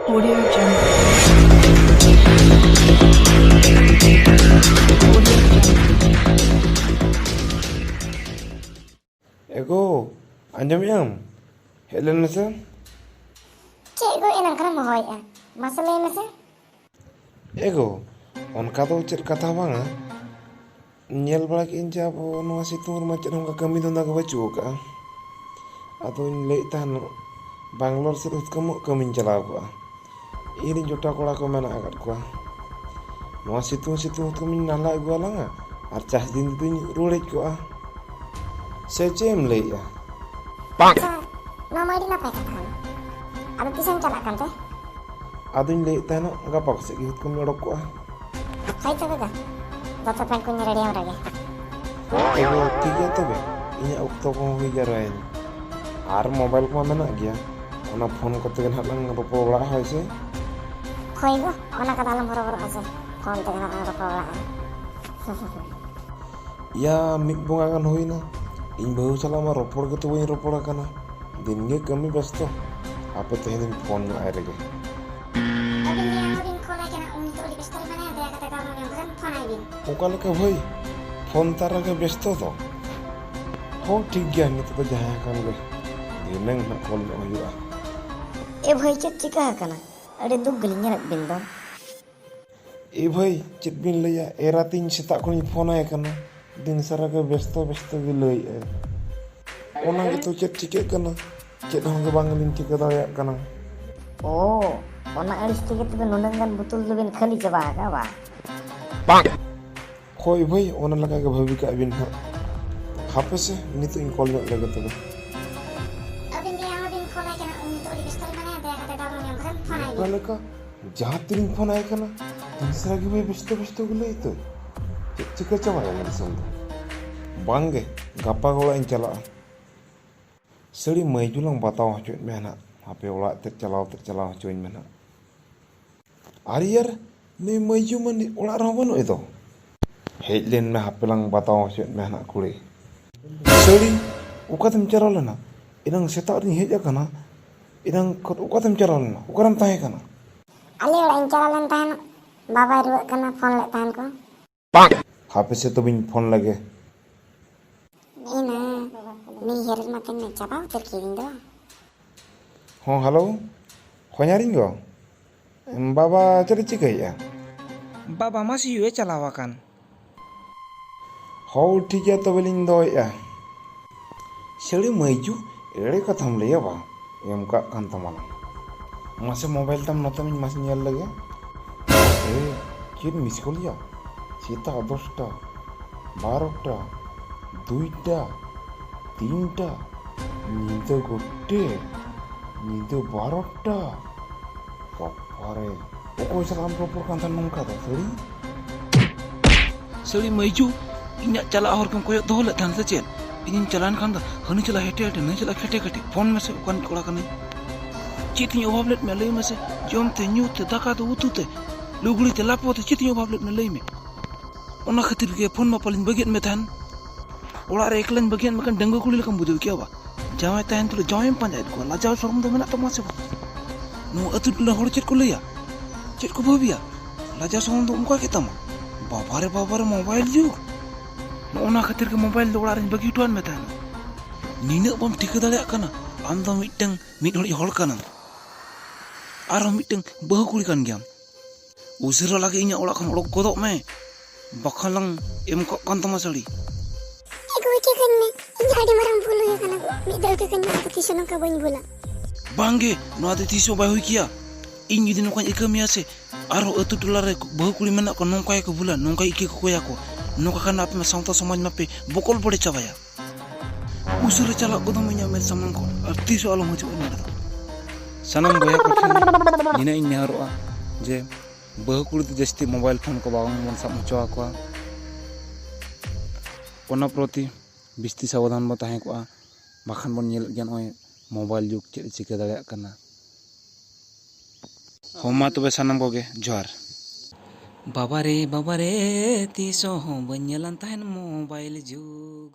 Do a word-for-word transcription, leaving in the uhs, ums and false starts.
Audio Jungle. Audio Jungle. ᱮ ᱜᱳ, ᱟᱸᱡᱚᱢᱮᱜ ᱟᱢ? ᱦᱮᱡ ᱞᱮᱱ ᱢᱮᱥᱮ᱾ ᱪᱮᱫ ᱜᱳ ᱮᱱᱟᱝ ᱠᱷᱚᱱᱮᱢ ᱦᱚᱦᱚᱭᱮᱫᱼᱟ? ᱢᱟᱥᱮ ᱞᱟᱹᱭ ᱢᱮᱥᱮ᱾ ᱮ ᱜᱳ, ᱚᱱᱠᱟ ᱫᱚ ᱪᱮᱫ ᱠᱟᱛᱷᱟ ᱵᱟᱝᱟ᱾ ᱧᱮᱞ ᱵᱟᱲᱟ ᱠᱮᱫᱟᱹᱧ ᱡᱮ ᱟᱵᱚ ᱱᱚᱣᱟ ᱥᱤᱛᱩᱝ ᱨᱮᱢᱟ ᱪᱮᱫ ᱦᱚᱸ ᱚᱱᱠᱟ ᱠᱟᱹᱢᱤ ᱫᱷᱟᱱᱫᱟ ᱜᱮ ᱵᱟᱹᱪᱩᱜ ᱟᱠᱟᱫᱼᱟ᱾ ᱟᱫᱚᱧ ᱞᱟᱹᱭᱮᱫ ᱛᱟᱦᱮᱱᱚᱜ, ᱵᱟᱝᱞᱳᱨ ᱥᱮᱫ ᱦᱩᱛᱠᱟᱹᱢᱚᱜ ᱠᱟᱹᱢᱤᱧ ᱪᱟᱞᱟᱣ ᱠᱚᱜᱼᱟ᱾ ᱤᱧᱨᱮᱱ ᱡᱚᱴᱟᱣ ᱠᱚᱲᱟ ᱠᱚ ᱢᱮᱱᱟᱜ ᱟᱠᱟᱫ ᱠᱚᱣᱟ᱾ ᱱᱚᱣᱟ ᱥᱤᱛᱩᱝ ᱥᱤᱛᱩᱝ ᱦᱩᱛᱠᱟᱹᱢᱤᱧ ᱱᱟᱞᱦᱟ ᱟᱹᱜᱩ ᱟᱞᱟᱝᱟ ᱟᱨ ᱪᱟᱥ ᱫᱤᱱ ᱛᱮᱫᱚᱧ ᱨᱩᱣᱟᱹᱲ ᱦᱮᱡ ᱠᱚᱜᱼᱟ᱾ ᱥᱮ ᱪᱮᱫ ᱮᱢ ᱞᱟᱹᱭᱮᱫᱼᱟ? ᱟᱪᱪᱷᱟ, ᱱᱚᱣᱟ ᱢᱟ ᱟᱹᱰᱤ ᱱᱟᱯᱟᱭ ᱠᱟᱛᱷᱟ ᱠᱟᱱᱟ᱾ ᱟᱫᱚ ᱛᱤᱥᱮᱢ ᱪᱟᱞᱟᱜ ᱠᱟᱱᱛᱮ? ᱟᱫᱚᱧ ᱞᱟᱹᱭᱮᱫ ᱛᱟᱦᱮᱱᱚᱜ, ᱜᱟᱯᱟ ᱠᱚᱥᱮᱫ ᱜᱮ ᱦᱩᱛᱠᱟᱹᱢ ᱚᱰᱚᱠ ᱠᱚᱜᱼᱟ᱾ ᱦᱳᱭ ᱛᱚᱵᱮ ᱫᱟ, ᱫᱚᱛᱚ ᱯᱮᱱᱴ ᱠᱚᱧ ᱨᱮᱰᱤᱭᱟᱢ ᱨᱮᱜᱮ᱾ ᱛᱚᱵᱮ ᱴᱷᱤᱠ ᱜᱮᱭᱟ ᱛᱚᱵᱮ, ᱤᱧᱟᱹᱜ ᱚᱠᱛᱚ ᱠᱚᱦᱚᱸ ᱦᱩᱭ ᱡᱟᱣᱨᱟᱭᱮᱱ᱾ ᱟᱨ ᱢᱳᱵᱟᱭᱤᱞ ᱠᱚᱢᱟ ᱢᱮᱱᱟᱜ ᱜᱮᱭᱟ, ᱚᱱᱟ ᱯᱷᱳᱱ ᱠᱚᱛᱮ ᱜᱮ ᱱᱟᱦᱟᱜ ᱞᱟᱝ ᱨᱚᱯᱚᱲ ᱵᱟᱲᱟᱜᱼᱟ, ᱦᱳᱭ ᱥᱮ? ᱦᱳᱭ ᱜᱳ, ᱚᱱᱟ ᱠᱟᱛᱷᱟ ᱟᱞᱚᱢ ᱦᱚᱨᱚᱵᱚᱨᱚᱜᱼᱟ ᱥᱮ, ᱯᱷᱳᱱ ᱛᱮᱜᱮ ᱱᱟᱦᱟᱜ ᱞᱟᱝ ᱨᱚᱯᱚᱲ ᱵᱟᱲᱟᱜᱼᱟ᱾ ᱭᱟ, ᱢᱤᱫ ᱵᱚᱸᱜᱟ ᱜᱟᱱ ᱦᱩᱭᱱᱟ, ᱤᱧ ᱵᱟᱹᱦᱩ ᱥᱟᱞᱟᱜ ᱢᱟ ᱨᱚᱯᱚᱲ ᱜᱮᱛᱚ ᱵᱟᱹᱧ ᱨᱚᱯᱚᱲ ᱟᱠᱟᱱᱟ, ᱫᱤᱱᱜᱮ ᱠᱟᱹᱢᱤ ᱵᱮᱥᱛᱚ᱾ ᱦᱟᱯᱮ ᱛᱮᱦᱮᱧ ᱫᱚᱧ ᱯᱷᱳᱱ ᱧᱚᱜ ᱟᱭ ᱨᱮᱜᱮ᱾ ᱟᱹᱵᱤᱱ ᱜᱮ ᱟᱹᱵᱤᱱ ᱠᱚᱞ ᱟᱭ ᱠᱟᱱᱟ, ᱩᱱᱤ ᱱᱤᱛᱚᱜ ᱟᱹᱰᱤ ᱵᱮᱥᱛᱚ ᱨᱮ ᱢᱮᱱᱟᱭᱟ, ᱫᱟᱭᱟ ᱠᱟᱛᱮ ᱜᱟᱞᱢᱟᱨᱟᱣ ᱧᱟᱢ ᱠᱟᱛᱮ ᱯᱷᱳᱱ ᱟᱭ ᱵᱤᱱ᱾ ᱚᱠᱟ ᱞᱮᱠᱟ ᱵᱷᱟᱹᱭ? ᱯᱷᱳᱱ ᱛᱟᱨᱟ ᱜᱮ ᱵᱮᱥᱛᱚ ᱫᱚ᱾ ᱦᱚᱸ, ᱴᱷᱤᱠ ᱜᱮᱭᱟ, ᱱᱤᱛᱚᱜ ᱫᱚ ᱡᱟᱦᱟᱸ ᱠᱟᱱ ᱜᱮ, ᱫᱷᱤᱱᱟᱹᱝ ᱦᱟᱸᱜ ᱠᱚᱞ ᱧᱚᱜ ᱦᱩᱭᱩᱜᱼᱟ᱾ ᱮ ᱵᱷᱟᱹᱭ, ᱪᱮᱫ ᱪᱤᱠᱟ ᱟᱠᱟᱱᱟ? ᱟᱹᱰᱤ ᱫᱩᱠ ᱜᱮᱞᱤᱧ ᱧᱮᱞᱮᱫ ᱵᱤᱱ ᱫᱚ᱾ ᱮ ᱵᱷᱟᱹᱭ, ᱪᱮᱫ ᱵᱤᱱ ᱞᱟᱹᱭᱟ, ᱮᱨᱟ ᱛᱤᱧ ᱥᱮᱛᱟᱜ ᱠᱷᱚᱱᱤᱧ ᱯᱷᱳᱱ ᱟᱭ ᱠᱟᱱᱟ, ᱫᱤᱱ ᱥᱟᱨᱟ ᱜᱮ ᱵᱮᱥᱛᱚ ᱵᱮᱥᱛᱚ ᱜᱮ ᱞᱟᱹᱭᱮᱫᱼᱟᱭ᱾ ᱚᱱᱟ ᱜᱮᱛᱚ ᱪᱮᱫ ᱪᱤᱠᱟᱹᱜ ᱠᱟᱱᱟ, ᱪᱮᱫ ᱦᱚᱸ ᱜᱮ ᱵᱟᱝ ᱞᱤᱧ ᱴᱷᱤᱠᱟᱹ ᱫᱟᱲᱮᱭᱟᱜ ᱠᱟᱱᱟ᱾ ᱳ, ᱚᱱᱟ ᱟᱹᱲᱤᱥ ᱛᱮᱜᱮ ᱛᱚᱵᱮ ᱱᱩᱱᱟᱹᱜ ᱜᱟᱱ ᱵᱩᱛᱩᱞ ᱫᱚᱵᱤᱱ ᱠᱷᱟᱹᱞᱤ ᱪᱟᱵᱟ ᱟᱠᱟᱫᱼᱟ ᱵᱟᱝ? ᱦᱳᱭ ᱵᱷᱟᱹᱭ, ᱚᱱᱟ ᱞᱮᱠᱟ ᱜᱮ ᱵᱷᱟᱹᱵᱤ ᱠᱟᱜ ᱵᱤᱱ ᱦᱟᱸᱜ᱾ ᱦᱟᱯᱮ ᱥᱮ, ᱱᱤᱛᱚᱜ ᱤᱧ ᱠᱚᱞ ᱧᱚᱜ ᱞᱮᱜᱮ ᱛᱚᱵᱮ᱾ ᱟᱹᱵᱤᱱ ᱜᱮ ᱟᱢ ᱵᱤᱱ ᱠᱚᱞ ᱟᱭ ᱠᱟᱱᱟ, ᱩᱱᱤ ᱱᱤᱛᱚᱜ ᱟᱹᱰᱤ ᱵᱮᱥᱛᱚ ᱨᱮ ᱢᱮᱱᱟᱭᱟ, ᱫᱟᱭᱟ ᱠᱟᱛᱮ ᱜᱟᱞᱢᱟᱨᱟᱣ ᱧᱟᱢ ᱠᱟᱛᱮ ᱯᱷᱳᱱ ᱟᱭ ᱵᱤᱱ᱾ ᱚᱠᱟ ᱞᱮᱠᱟ? ᱡᱟᱦᱟᱸ ᱛᱤᱨᱤᱧ ᱯᱷᱳᱱ ᱟᱭ ᱠᱟᱱᱟ, ᱛᱤᱱ ᱥᱟᱨᱟ ᱜᱮ ᱵᱷᱟᱹᱭ ᱵᱮᱥᱛᱚ ᱵᱮᱥᱛᱚ ᱜᱮ ᱞᱟᱹᱭ ᱛᱟᱹᱧ᱾ ᱪᱮᱫ ᱪᱤᱠᱟᱹ ᱪᱟᱵᱟᱭᱮᱱᱟ ᱫᱤᱥᱚᱢ ᱫᱚ? ᱵᱟᱝ ᱜᱮ, ᱜᱟᱯᱟ ᱜᱮ ᱚᱲᱟᱜ ᱤᱧ ᱪᱟᱞᱟᱜᱼᱟ᱾ ᱥᱟᱹᱲᱤ ᱢᱟᱹᱭᱡᱩ ᱞᱟᱝ ᱵᱟᱛᱟᱣ ᱦᱚᱪᱚᱭᱮᱫ ᱢᱮᱭᱟ ᱱᱟᱦᱟᱜ, ᱦᱟᱯᱮ ᱚᱲᱟᱜ ᱛᱮᱫ ᱪᱟᱞᱟᱣ ᱛᱮᱫ ᱪᱟᱞᱟᱣ ᱦᱚᱪᱚᱧ ᱢᱮ ᱱᱟᱦᱟᱜ᱾ ᱟᱨ ᱭᱟᱨ, ᱱᱩᱭ ᱢᱟᱹᱭᱡᱩ ᱢᱟ ᱱᱤ-, ᱚᱲᱟᱜ ᱨᱮᱦᱚᱸ ᱵᱟᱹᱱᱩᱜ ᱮᱫᱚ᱾ ᱦᱮᱡ ᱞᱮᱱ ᱢᱮ, ᱦᱟᱯᱮ ᱞᱟᱝ ᱵᱟᱛᱟᱣ ᱦᱚᱪᱚᱭᱮᱫ ᱢᱮᱭᱟ ᱱᱟᱦᱟᱜ ᱠᱩᱲᱤ᱾ ᱥᱟᱹᱲᱤ, ᱚᱠᱟᱛᱮᱢ ᱪᱟᱞᱟᱣ ᱞᱮᱱᱟ? ᱮᱱᱟᱝ ᱥᱮᱛᱟᱜ ᱨᱤᱧ ᱦᱮᱡ ᱟᱠᱟᱱᱟ, ᱮᱱᱟᱝ ᱠᱷᱚᱱ ᱚᱠᱟᱛᱮᱢ ᱪᱟᱞᱟᱣ ᱞᱮᱱᱟ? ᱚᱠᱟᱨᱮᱢ ᱛᱟᱦᱮᱸ ᱠᱟᱱᱟ? ᱟᱞᱮ ᱚᱲᱟᱜ ᱤᱧ ᱪᱟᱞᱟᱣ ᱞᱮᱱ ᱛᱟᱦᱮᱱ᱾ ᱵᱟᱵᱟᱭ ᱨᱩᱣᱟᱹᱜ ᱠᱟᱱᱟ, ᱯᱷᱳᱱ ᱞᱮᱫ ᱛᱟᱦᱮᱱ ᱠᱚ᱾ ᱦᱟᱯᱮ ᱥᱮ, ᱛᱚᱵᱮᱧ ᱯᱷᱳᱱ ᱞᱮᱜᱮ᱾ ᱮᱱᱟ ᱱᱩᱭ ᱦᱮᱨᱮᱞ ᱢᱟᱛᱮᱱ ᱪᱟᱵᱟ ᱩᱛᱟᱹᱨ ᱠᱤᱫᱤᱧ ᱫᱚ᱾ ᱦᱚᱸ, ᱦᱮᱞᱳ, ᱦᱚᱧᱦᱟᱨᱤᱧ ᱜᱚ, ᱵᱟᱵᱟ ᱪᱮᱫ ᱮ ᱪᱤᱠᱟᱹᱭᱮᱫᱼᱟ? ᱵᱟᱵᱟ ᱢᱟ ᱥᱤᱭᱳᱜ ᱮ ᱪᱟᱞᱟᱣ ᱟᱠᱟᱱ᱾ ᱦᱚᱸ, ᱴᱷᱤᱠ ᱜᱮᱭᱟ, ᱛᱚᱵᱮ ᱞᱤᱧ ᱫᱚᱦᱚᱭᱮᱫᱼᱟ᱾ ᱥᱟᱹᱲᱤ ᱢᱟᱹᱭᱡᱩ, ᱮᱲᱮ ᱠᱟᱛᱷᱟᱢ ᱞᱟᱹᱭᱟ ᱵᱟᱝ, ᱮᱢ ᱠᱟᱜ ᱠᱟᱱ ᱛᱟᱢᱟ ᱱᱟᱝ᱾ ᱢᱟᱥᱮ ᱢᱳᱵᱟᱭᱤᱞ ᱛᱟᱢ ᱱᱚᱛᱮ ᱢᱟᱧ ᱢᱟᱥᱮ ᱧᱮᱞ ᱞᱮᱜᱮ᱾ ᱮ, ᱪᱮᱫ ᱢᱤᱥ ᱠᱚᱞ ᱭᱟ? ᱥᱮᱛᱟᱜ ᱫᱚᱥᱴᱟ, ᱵᱟᱨᱚᱴᱟ, ᱫᱩᱭᱴᱟ, ᱛᱤᱱᱴᱟ, ᱧᱤᱫᱟᱹ ᱜᱚᱴᱮ, ᱧᱤᱫᱟᱹ ᱵᱟᱨᱚᱴᱟ᱾ ᱵᱟᱵᱟᱨᱮ, ᱚᱠᱚᱭ ᱥᱟᱞᱟᱜ ᱮᱢ ᱨᱚᱯᱚᱲ ᱠᱟᱱ ᱛᱟᱦᱮᱸ ᱱᱚᱝᱠᱟ ᱫᱚ, ᱥᱟᱹᱲᱤ? ᱥᱟᱹᱲᱤ ᱢᱟᱹᱭᱡᱩ, ᱤᱧᱟᱹᱜ ᱪᱟᱞᱟᱜ ᱦᱚᱨ ᱠᱚᱢ ᱠᱚᱭᱚᱜ ᱫᱚᱦᱚ ᱞᱮᱫ ᱛᱟᱦᱮᱸᱱ ᱥᱮ ᱪᱮᱫ? ᱤᱧᱤᱧ ᱪᱟᱞᱟᱣᱮᱱ ᱠᱷᱟᱱ ᱫᱚ ᱦᱟᱹᱱᱤ ᱪᱟᱞᱟᱜ ᱦᱮᱴᱮ ᱦᱮᱴᱮ, ᱱᱟᱹᱭ ᱪᱟᱞᱟᱜ ᱠᱷᱮᱴᱮ ᱠᱷᱮᱴᱮ᱾ ᱯᱷᱳᱱ ᱢᱮᱥᱮ, ᱚᱠᱟᱱᱤᱡ ᱠᱚᱲᱟ ᱠᱟᱱᱟᱭ? ᱪᱮᱫ ᱤᱧ ᱚᱵᱷᱟᱵ ᱞᱮᱫ ᱢᱮᱭᱟ ᱞᱟᱹᱭ ᱢᱮᱥᱮ? ᱡᱚᱢ ᱛᱮ, ᱧᱩ ᱛᱮ, ᱫᱟᱠᱟ ᱛᱮ, ᱩᱛᱩ ᱛᱮ, ᱞᱩᱜᱽᱲᱤ ᱛᱮ, ᱞᱟᱯᱚ ᱛᱮ ᱪᱮᱫ ᱤᱧ ᱚᱵᱷᱟᱵ ᱞᱮᱫ ᱢᱮᱭᱟ ᱞᱟᱹᱭ ᱢᱮ? ᱚᱱᱟ ᱠᱷᱟᱹᱛᱤᱨ ᱜᱮ ᱯᱷᱳᱱ ᱢᱟ ᱯᱟᱞᱮᱧ ᱵᱟᱹᱜᱤᱭᱟᱫ ᱢᱮ ᱛᱟᱦᱮᱸᱱ᱾ ᱚᱲᱟᱜ ᱨᱮ ᱮᱠᱞᱟᱧ ᱵᱟᱹᱜᱤᱭᱟᱫ ᱢᱮ ᱠᱷᱟᱱ ᱰᱟᱺᱜᱩᱣᱟᱹ ᱠᱩᱲᱤ ᱞᱮᱠᱟᱢ ᱵᱩᱡᱷᱟᱹᱣ ᱠᱮᱭᱟ ᱵᱟ? ᱡᱟᱶᱟᱭ ᱛᱟᱦᱮᱱ ᱛᱩᱞᱩᱡ ᱡᱟᱶᱟᱭᱮᱢ ᱯᱟᱸᱡᱟᱭᱮᱫ ᱠᱚᱣᱟ, ᱞᱟᱡᱟᱣ ᱥᱚᱨᱚᱢ ᱫᱚ ᱢᱮᱱᱟᱜ ᱛᱟᱢᱟ ᱥᱮ ᱵᱟᱝ? ᱱᱚᱣᱟ ᱟᱹᱛᱩ ᱴᱚᱞᱟ ᱦᱚᱲ ᱪᱮᱫ ᱠᱚ ᱞᱟᱹᱭᱟ? ᱪᱮᱫ ᱠᱚ ᱵᱷᱟᱹᱵᱤᱭᱟ? ᱞᱟᱡᱟᱣ ᱥᱚᱨᱚᱢ ᱫᱚ ᱚᱱᱠᱟ ᱜᱮ ᱛᱟᱢᱟ᱾ ᱵᱟᱵᱟᱨᱮ, ᱵᱟᱵᱟᱨᱮ, ᱢᱳᱵᱟᱭᱤᱞ ᱡᱩᱜᱽ᱾ ᱱᱚᱜᱼᱚ ᱱᱟ ᱠᱷᱟᱹᱛᱤᱨ ᱜᱮ ᱢᱳᱵᱟᱭᱤᱞ ᱫᱚ ᱚᱲᱟᱜ ᱨᱤᱧ ᱵᱟᱹᱜᱤ ᱦᱚᱴᱚᱣᱟᱫ ᱢᱮ ᱛᱟᱦᱮᱱᱟ᱾ ᱱᱤᱱᱟᱹᱜ ᱵᱟᱢ ᱴᱷᱤᱠᱟᱹ ᱫᱟᱲᱮᱭᱟᱜ ᱠᱟᱱᱟ? ᱟᱢ ᱫᱚ ᱢᱤᱫᱴᱟᱝ ᱢᱤᱫ ᱦᱚᱲᱤᱡ ᱦᱚᱲ ᱠᱟᱱᱟᱢ, ᱟᱨᱦᱚᱸ ᱢᱤᱫᱴᱟᱝ ᱵᱟᱹᱦᱩ ᱠᱩᱲᱤ ᱠᱟᱱ ᱜᱮᱭᱟᱢ᱾ ᱩᱥᱟᱹᱨᱟ ᱞᱟᱹᱜᱤᱫ ᱤᱧᱟᱹᱜ ᱚᱲᱟᱜ ᱠᱷᱚᱱ ᱚᱰᱚᱠ ᱜᱚᱫᱚᱜ ᱢᱮ, ᱵᱟᱠᱷᱟᱱ ᱞᱟᱝ ᱮᱢ ᱠᱟᱜ ᱠᱟᱱ ᱛᱟᱢᱟ ᱥᱟᱹᱲᱤ᱾ ᱮ ᱜᱚ, ᱤᱠᱟᱹ ᱠᱟᱹᱧ ᱢᱮ, ᱤᱧ ᱟᱹᱰᱤ ᱢᱟᱨᱟᱝ ᱵᱷᱩᱞ ᱦᱩᱭ ᱟᱠᱟᱱᱟ ᱜᱚ᱾ ᱢᱤᱫ ᱫᱷᱟᱣ ᱤᱠᱟᱹ ᱠᱟᱹᱧ ᱢᱮ, ᱟᱫᱚ ᱛᱤᱥ ᱦᱚᱸ ᱱᱚᱝᱠᱟ ᱵᱟᱹᱧ ᱵᱷᱩᱞᱟ᱾ ᱵᱟᱝᱜᱮ, ᱱᱚᱣᱟ ᱫᱚ ᱛᱤᱥ ᱦᱚᱸ ᱵᱟᱭ ᱦᱩᱭ ᱠᱮᱭᱟ᱾ ᱤᱧ ᱡᱩᱫᱤ ᱱᱚᱝᱠᱟᱧ ᱤᱠᱟᱹ ᱢᱮᱭᱟ ᱥᱮ, ᱟᱨᱦᱚᱸ ᱟᱹᱛᱩ ᱴᱚᱞᱟ ᱨᱮ ᱵᱟᱹᱦᱩ ᱠᱩᱲᱤ ᱢᱮᱱᱟᱜ ᱠᱚᱣᱟ, ᱱᱚᱝᱠᱟ ᱜᱮᱠᱚ ᱵᱷᱩᱞᱟ, ᱱᱚᱝᱠᱟ ᱤᱠᱟᱹ ᱠᱚ ᱠᱚᱭᱟ ᱠᱚ᱾ ᱱᱚᱝᱠᱟ ᱠᱷᱟᱱ ᱟᱯᱮ ᱢᱟ ᱥᱟᱶᱛᱟ ᱥᱚᱢᱟᱡᱽ ᱢᱟᱯᱮ ᱵᱚᱠᱚᱞ ᱵᱚᱰᱮ ᱪᱟᱵᱟᱭᱟ᱾ ᱩᱥᱟᱹᱨᱟ ᱪᱟᱞᱟᱜ ᱠᱚᱫᱚᱢ ᱤᱧᱟᱹᱜ ᱢᱮᱫ ᱥᱟᱢᱟᱝ ᱠᱷᱚᱱ, ᱟᱨ ᱛᱤᱥ ᱦᱚᱸ ᱟᱞᱚᱢ ᱦᱤᱡᱩᱜᱼᱟ ᱱᱚᱰᱮ ᱫᱚ᱾ ᱥᱟᱱᱟᱢ ᱵᱚᱭᱦᱟ ᱠᱚ ᱴᱷᱮᱱ ᱱᱤᱱᱟᱹᱜ ᱤᱧ ᱱᱮᱦᱚᱨᱚᱜᱼᱟ ᱡᱮ ᱵᱟᱹᱦᱩ ᱠᱩᱲᱤ ᱫᱚ ᱡᱟᱹᱥᱛᱤ ᱢᱳᱵᱟᱭᱤᱞ ᱯᱷᱳᱱ ᱠᱚ ᱵᱟᱝᱵᱚᱱ ᱥᱟᱵ ᱦᱚᱪᱚ ᱟᱠᱚᱣᱟ᱾ ᱚᱱᱟ ᱯᱨᱚᱛᱤ ᱵᱤᱥᱛᱤ ᱥᱟᱵᱚᱫᱷᱟᱱ ᱵᱚᱱ ᱛᱟᱦᱮᱸ ᱠᱚᱜᱼᱟ, ᱵᱟᱠᱷᱟᱱ ᱵᱚᱱ ᱧᱮᱞᱮᱫ ᱜᱮᱭᱟ ᱱᱚᱜᱼᱚᱭ ᱢᱳᱵᱟᱭᱤᱞ ᱡᱩᱜᱽ ᱪᱮᱫ ᱮ ᱪᱤᱠᱟᱹ ᱫᱟᱲᱮᱭᱟᱜ ᱠᱟᱱᱟ᱾ ᱦᱚᱸ, ᱢᱟ ᱛᱚᱵᱮ ᱥᱟᱱᱟᱢ ᱠᱚᱜᱮ ᱡᱚᱦᱟᱨ᱾ ᱵᱟᱵᱟᱨᱮ, ᱵᱟᱵᱟᱨᱮ, ᱛᱤᱥ ᱦᱚᱸ ᱵᱟᱹᱧ ᱧᱮᱞᱟᱱ ᱛᱟᱦᱮᱱ ᱢᱳᱵᱟᱭᱤᱞ ᱡᱩᱜᱽ᱾